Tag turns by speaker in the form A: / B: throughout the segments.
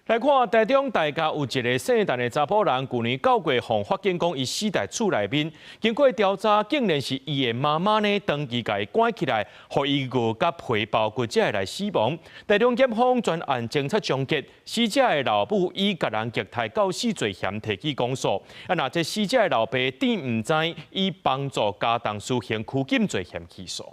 A: 來看台中大甲有一个姓陳的查埔人，舊年9月予發現講伊死佇厝內面，經過調查，竟然是伊的媽媽呢，長期共伊關起來，予伊餓甲皮包骨才會來死亡。台中檢方全案偵查終結，死者的老母以共人虐待教死罪嫌提起公訴。啊，若這死者的老爸鄭毋知以幫助加重私刑拘禁罪嫌起訴。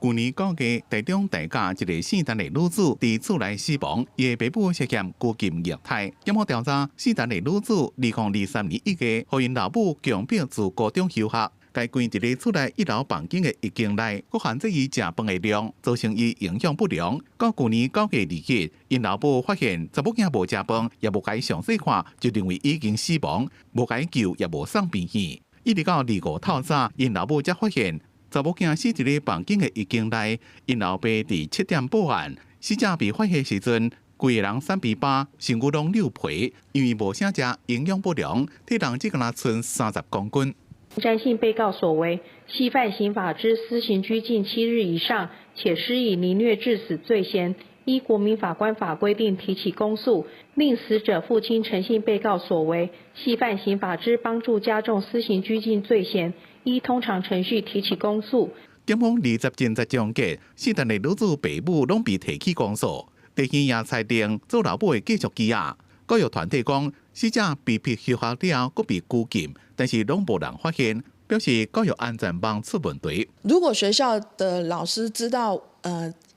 B: 舊年9月，台中大甲一个姓陳的女子佇厝內死亡，伊的爸母涉嫌拘禁虐待。檢方調查，姓陳的女子2023年1月，予𪜶老母強迫自高中休學，共關佇咧厝內一樓房間的浴間內，閣限制伊食飯的量，造成伊營養不良。到舊年9月2日，𪜶老母發現查某囝無食飯，也無共伊詳細看，就認為已經死亡，無共伊救，也無送病院。一直到25透早，𪜶老母才發現查某囝死佇咧房間的浴間內，𪜶老爸佇7點報案。死者被發現時陣，規个人瘦膘巴，身軀攏扭皮，因為無啥食，營養不良，體重只敢若賰30公斤。
C: 詹姓被告所為，係犯刑法之私刑拘禁7日以上，且施以凌虐致死罪嫌，依國民法官法規定提起公訴。另死者父親陳姓被告所為，係犯刑法之幫助加重私刑拘禁罪嫌，依通常程序提起公訴。
B: 檢方二十偵查終結，姓陳的女子爸母攏被提起公訴。地院也裁定做老母的繼續羈押。教育團體講，死者被迫休學了後，閣被拘禁，但是攏無人發現，表示教育安全網出問題。
D: 如果學校的老師知道，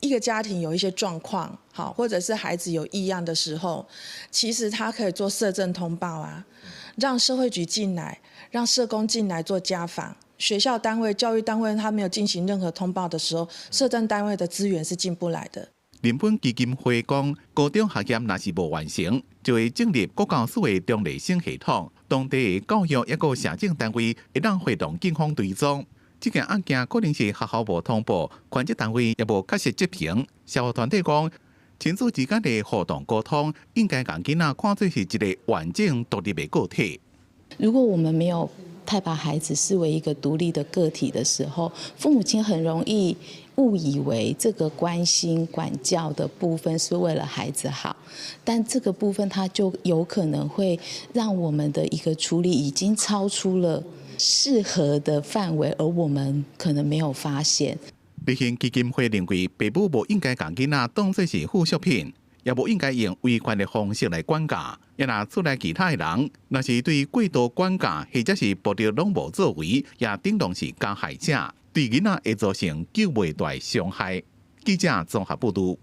D: 一個家庭有一些狀況，好，或者是孩子有異樣的時候，其實他可以做社政通報啊，讓社會局進來，讓社工進來做家訪。學校單位、教育單位，他沒有進行任何通報的時候，社政單位的資源是進不來的。
B: 人本基金會講，高中學業若是無完成，就會進入國教署的中坜生系統。當地的教育抑閣社政單位會當會同警方追蹤。這件案件可能是學校無通報，權責單位也無確實執行。社福團體講，親子之間的互動溝通，應該共囡仔看做是一个完整獨立的個體。
E: 如果我們沒有太把孩子視為一個獨立的個體的時候，父母親很容易誤以為這個關心管教的部分是為了孩子好，但這個部分它就有可能會讓我們的一個處理已經超出了適合的範圍，而我們可能沒有發現。
B: 立行基金會認為，爸母無應該共囡仔當做是附屬品，也無應該用威權的方式來管教。也若厝內其他的人，若是對過度管教或者是暴力攏無作為，也等同是加害者，對囡仔會造成救袂大的傷害。記者綜合報導。